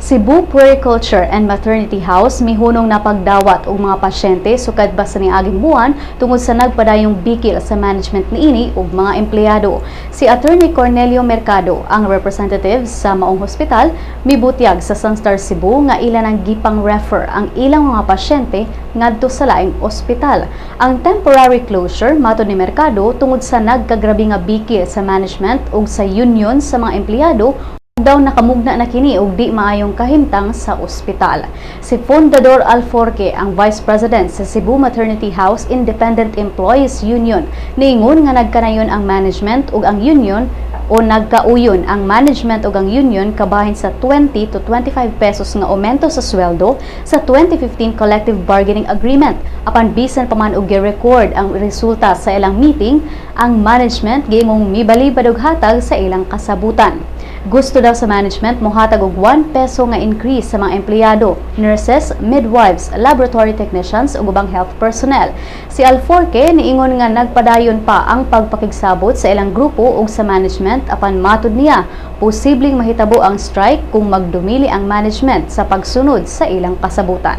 Cebu Puericulture and Maternity House mihunong na pagdawat og mga pasyente sukad pa sa niaging buwan tungod sa nagpadayong bikil sa management niini ug mga empleyado. Si Attorney Cornelio Mercado, ang representative sa maong hospital, mibutyag sa Sunstar Cebu nga ila nang gipang refer ang ilang mga pasyente ngadto sa laing ospital. Ang temporary closure, matod ni Mercado, tungod sa nagkagrabe nga bikil sa management ug sa union sa mga empleyado daw nakamugna na kini og di maayong kahimtang sa ospital. Si Fundador Alforque, ang Vice President sa Cebu Maternity House Independent Employees Union, niingon nga nagkanayon ang management ug ang union o nagkauyon ang management ug ang union kabahin sa 20 to 25 pesos nga aumento sa sweldo sa 2015 Collective Bargaining Agreement. Apan bisan pa man og gi-record ang resulta sa ilang meeting, ang management giingong mibalibad og hatag sa ilang kasabutan. Gusto daw sa management mohatag og 1 peso nga increase sa mga empleyado, nurses, midwives, laboratory technicians ug ubang health personnel. Si Alforque niingon nga nagpadayon pa ang pagpakigsabot sa ilang grupo ug sa management, apan matud niya, posibleng mahitabo ang strike kung magdumili ang management sa pagsunod sa ilang kasabutan.